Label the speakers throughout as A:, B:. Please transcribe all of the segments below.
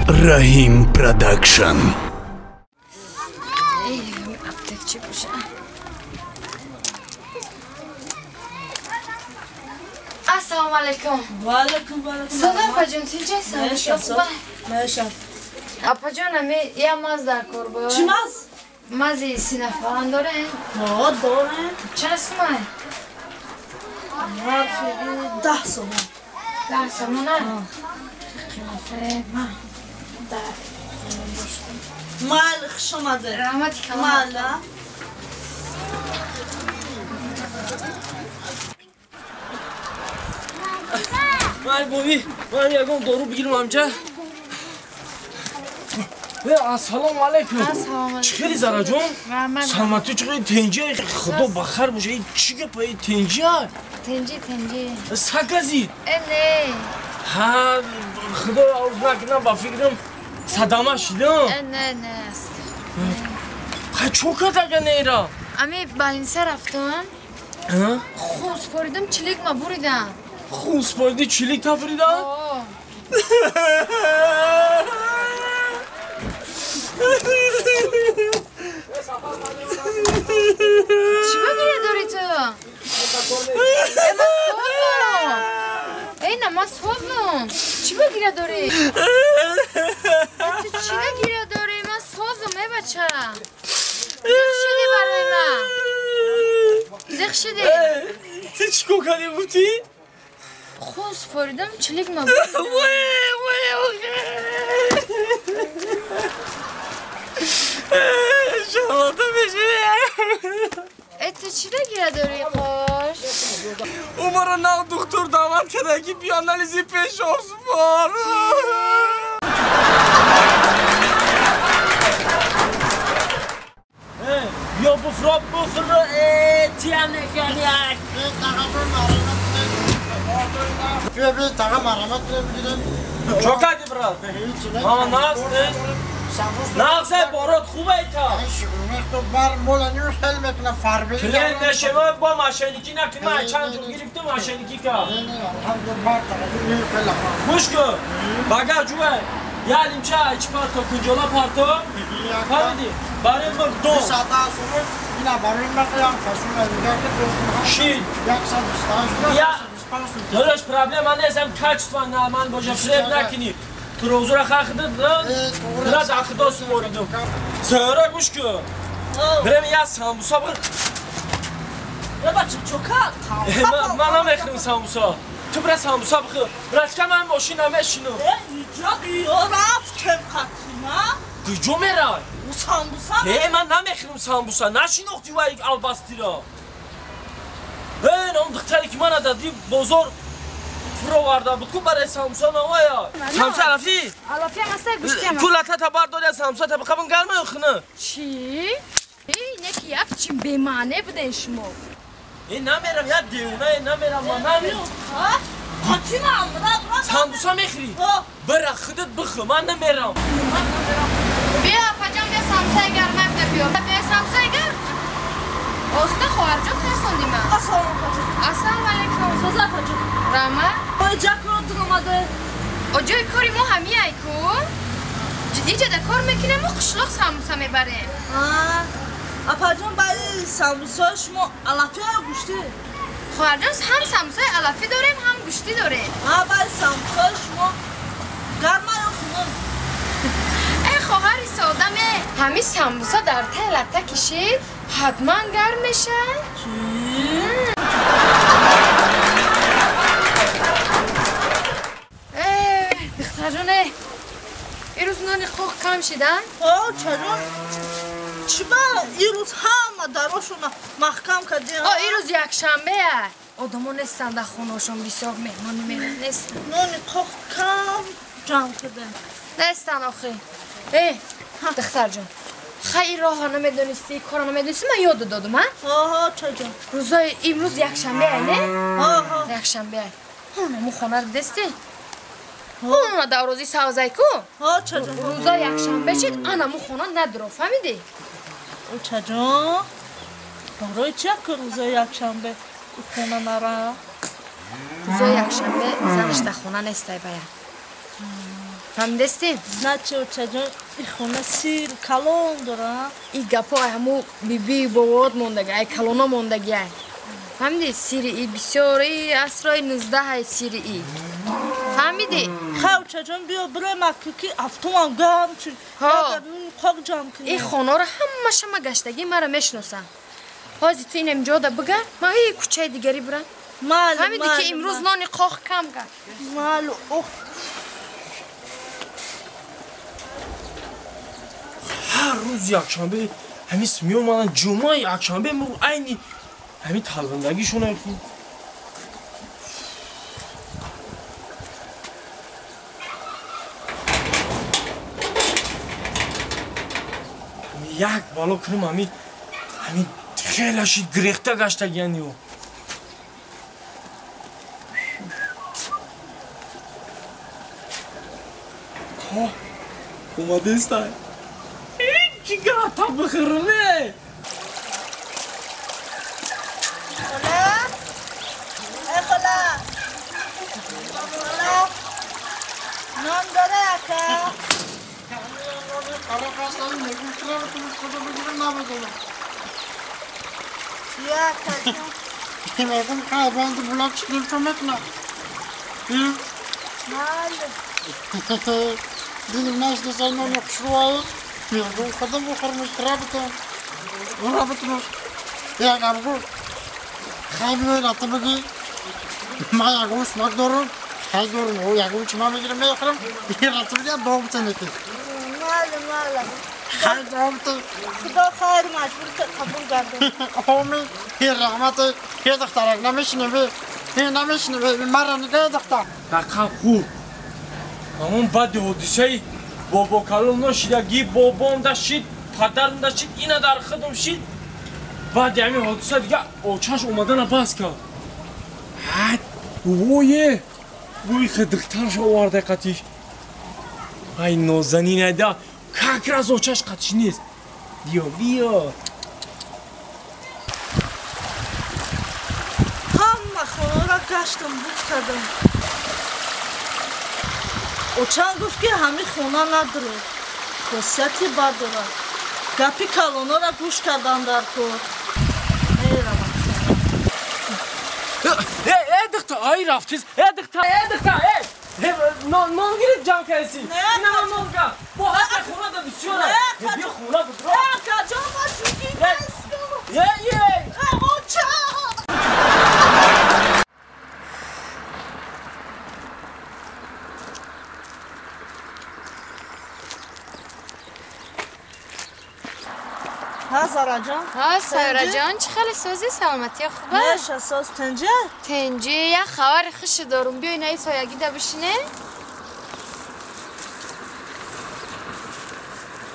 A: Раҳим Продакшн.
B: Аптекчи боша. Ассалому алайкум.
C: Ва алайкум валайкум.
B: Салом апаҷон, тинҷ ҳастам?
C: Мешав.
B: Апаҷон, ами я маз дар кор буд.
C: Чӣ маз?
B: Мази синафалан дорем?
C: Ҳо, дорем.
B: Чанд сумай?
C: Нархи 10 сомон.
B: 10 сомона? Қимате ма 10 сомон бошад.
C: Майли, хуш омадед.
B: Раҳмати калон.
C: Майли.
D: Ман бови, ман ягон дору бигирам амҷа. Ассалому алайкум. Чӣ хели зараҷон? Саломатӣ чӣ хели тенҷи? Худо ба хайр боша. Чӣ гапа тенҷи?
B: Тенҷи, тенҷи.
D: Сакази?
B: Э, не.
D: Ҳа, худо ауз накунам, ба фикрам садама шидам.
B: Э, не, не аст.
D: Ха, чо кард ага нера?
B: Ами балинса рафтам. Хун споридам, чилик ма буридам.
D: Хун спориди, чилик та буридам?
B: Чӣ ба гиря дорӣ ту? Э, ман созам. Эй, на, ман созам. Чӣ ба гиря дорӣ? Ту чӣ ба гиря дорӣ? Ман созам, э бача. Зиқ шидӣ барои ман. Зиқ шидӣ.
D: Ту чӣ кор кардӣ гуфтӣ?
B: Хун споридам, чилик ма буридам.
D: Шалота мешавӣ.
B: Э, ту чӣ да гиря дорӣ, қош?
D: Ӯ маро нав духтур даъват карда, ки биё анализи пешоб супор. Ё буфро, буфро, э, тиям неканяк. Чо кардӣ, брат? Мама нағз нест? Нағзе борот хубе та. Клиент нешема бо мошенникӣ накунӣ, ман чанд ҷо гирифтам мошенникӣ кард. Гӯш кун, багар ҷуве, я лимча чӣ парто, кунҷола парто, фаҳмидӣ? Барои мурғ дон. Шид. Додаш, проблема нест, ам качество нормал боша, фиреб накунӣ. Турозура хахдид, раз ахидо супоридум. Сайёра гӯш кун. Бирем я самбуса бир.
C: Э, бача, чо кард?
D: Ман намехӯрам самбуса. Ту бира самбуса бихӯр. Братка, ман мошин намешинам.
C: Э, иҷо ё рафтем қатима?
D: Куҷо мерай?
C: У самбуса?
D: Э, ман намехӯрам самбуса. Нашинохтӣ вай албастиро. Э, он духтаре ки мана дар бозор фуроварда буд ку барои самбуса навая. Самбуса алафӣ?
B: Алафӣ ам аста, гӯштӣ ам.
D: Ку латата бардори, самбуса та бихабан гарма ё хина?
B: Чӣ? Э, неки як чи бемаъне буден шумо.
D: Э, намерам, як девона, э, намерам, ман намерам.
C: Қатима амра, брат.
D: Самбуса мехӯрӣ? Бира худат бихӯр, ман намерам.
B: Биё, апаҷон, биё самбусаи гарма биё. Биё самбусаи гарм. Оста хоҳарҷон тарсонди ман.
C: Ассалому апаҷон.
B: Ассалому алайкум.
C: Соза апаҷон.
B: Рама?
C: Оҷа кор дуромаде.
B: Оҷои кори мо ҳамияй ку? Иҷода кор мекунем мо қишлоқ самбуса мебарем.
C: Апаҷон, баъди самбусаи шумо алафӣ ё гӯштӣ?
B: Хоҳарҷон, ҳам самбусаи алафӣ дорем, ҳам гӯштӣ дорем.
C: Баъди самбусаи шумо гарма ё хунук?
B: Э, хоҳари содаме, ҳамин самбуса дар таи латта кишид, ҳатман гарм мешавад. Э, духтарҷон, э, ирӯз нони қоқ кам шида?
C: Ҳо, чаро? Чӣ ба ирӯз ҳама дарошона маҳкам кардем?
B: О, ирӯз якшанбеа. Одамо нестанд дар хонаошон, бисёр меҳмонӣ меранд, нестанд.
C: Нони қоқ кам ҷамъ кардем.
B: Нестанд охи. Э, духтарҷон, хай ин роҳро намедонистӣ, корро намедонистӣ, ман ёдо додум, а?
C: Ҳо, чаҷон.
B: Рӯзои имрӯз якшанбеа, не?
C: Ҳо.
B: Якшанбеа. Ҳонамо хонаро дидестӣ? Ҳона даврози савзай ку?
C: Ҳо, чаҷон.
B: Рӯзои якшанбе шид, анамо хона надуро, фаҳмидӣ?
C: Чаҷон, барои чӣ ку рӯзои якшанбе хона нара?
B: Рӯзои якшанбе занаш дар хона нестай бая. Фаҳмидасти?
C: Значит, очаҷон, и хона сир калон дора.
B: И гапо ай ҳаму биби бобоот мондаги, ай калоно мондаги ай. Фаҳмиди? Сири и бисёр, и асрои 19 ай сири и. Фаҳмиди?
C: Хай, очаҷон, биё бирем ки автомам гарм чи. Қоқ ҷамъ кунем.
B: И хонаро ҳамаша ма гаштагӣ мара мешиносам. Ҳозир ту инам ҷода бигард, ма и кӯчаи дигари бирам. Фаҳмиди ки имрӯз нони қоқ кам кард.
C: Малу, ох.
D: Ҳар рӯз якшанбе ҳамис меомаданд, ҷумъа якшанбе айни ҳамин талбандагишона ки. Як бало кунам ҳамин хеле шид гирехта гаштагиян ё. Омадестай. Чига та бихӯрме?
C: Хола? Эй хола! Хола! Нон дора ака? Я ака ҷон. Мале. Мале, мале. Худо хайр маҷбур қабул гардон.
D: Рақам хурд. Ҳамон баъди ҳодисаи бобокалон ношидаги бобом да шид, падарам да шид, ина дар худам шид. Баъди ҳамин ҳодиса дига очаш омадана бас кард. Ҳад, вое! Бӯи духтараш оварда қатиш. Ай нозанинада, как раз очаш қатиш нест. Биё, биё.
C: Ҳама хонаро гаштам, буд кардам. Очам гуфт ки ҳамин хона надорад, хосияти бад дорад. Гапи калонора гӯш кардан дар кор. Меравам.
D: Э, духтар, ай рафтиз. Э, духтар, э, духтар, э! Нон гирифт ҷамъ кардӣ. Ина нон га. Бо ҳаста хона да бисёра. Биё хона будро.
C: Э, акаҷон, ма шӯхӣ нестам.
D: Е, е!
C: Э, очам! Ҳа, Зараҷон?
B: Ҳа, Сайраҷон, чӣ хеле созӣ, саломатия хуба?
C: Меша соз, тинҷа?
B: Тинҷи, як хабари хуши дорум. Биёй инаи соягида бишине.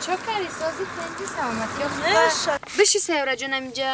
B: Чо карди созӣ, тинҷи, саломатия хуба?
C: Меша.
B: Биши, Сайраҷон, аминҷа.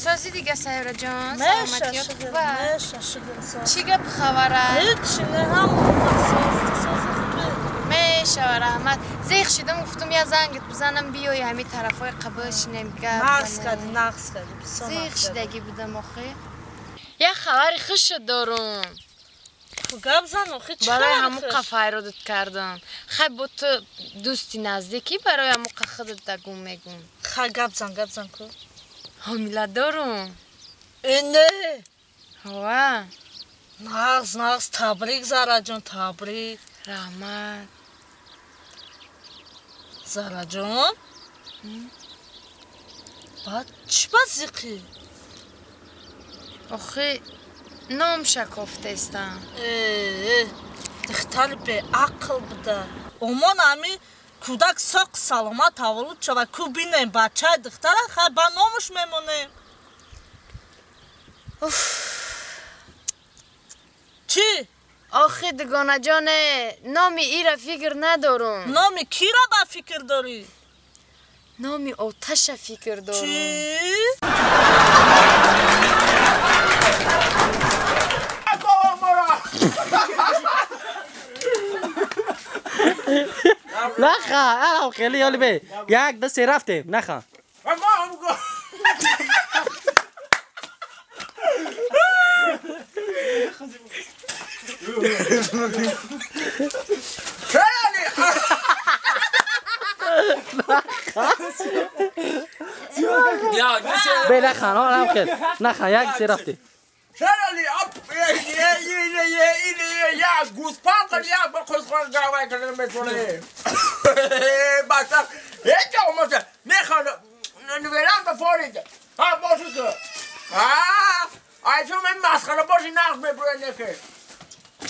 B: Созӣ дига, Сайраҷон, саломатия хуба?
C: Меша, шукр, соз.
B: Чӣ гап хабара?
C: Ҳеҷ не, ҳама соз, созӣ хубе. Мешава,
B: раҳмат. Зех шидам, гуфтум я зангит бизанам, биёй ҳамин тарафҳои қабл шинем гап.
C: Нағз кардӣ, нағз кардӣ, бисёр
B: зех шидагӣ будам охи. Як хабари хуш дорум.
C: Гап зан охи, чӣ
B: барои ҳамун қа файродат кардам. Хай бо ту дӯсти наздикӣ, барои ҳамун қа худат дагум мегум.
C: Хай гап зан, гап зан ку.
B: Ҳомила дорум.
C: Э, не.
B: Ҳова.
C: Нағз, нағз, табрик, Зараҷон, табрик.
B: Раҳмат.
C: Зараҷон? Баъд чӣ ба зиқӣ?
B: Охи, номша кофтестам.
C: Э, духтари беақл буда. Омон ҳами кӯдак соқ саломат таваллуд шавад, ку бинем бачаи духтара, хай ба номуш мемонем. Чӣ?
B: Охи, дугонаҷоне, номи ира фикр надорум.
C: Номи кира ба фикр дорӣ?
B: Номи оташа фикр дорум.
C: Чӣ?
E: Наха, хеле ёли бе. Як, ду, се рафтем. Наха. Бе нахан, ҳам хел. Нахан, як се рафти.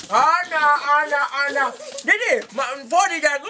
F: Ana, ana, ana. Didi, 40 dagu.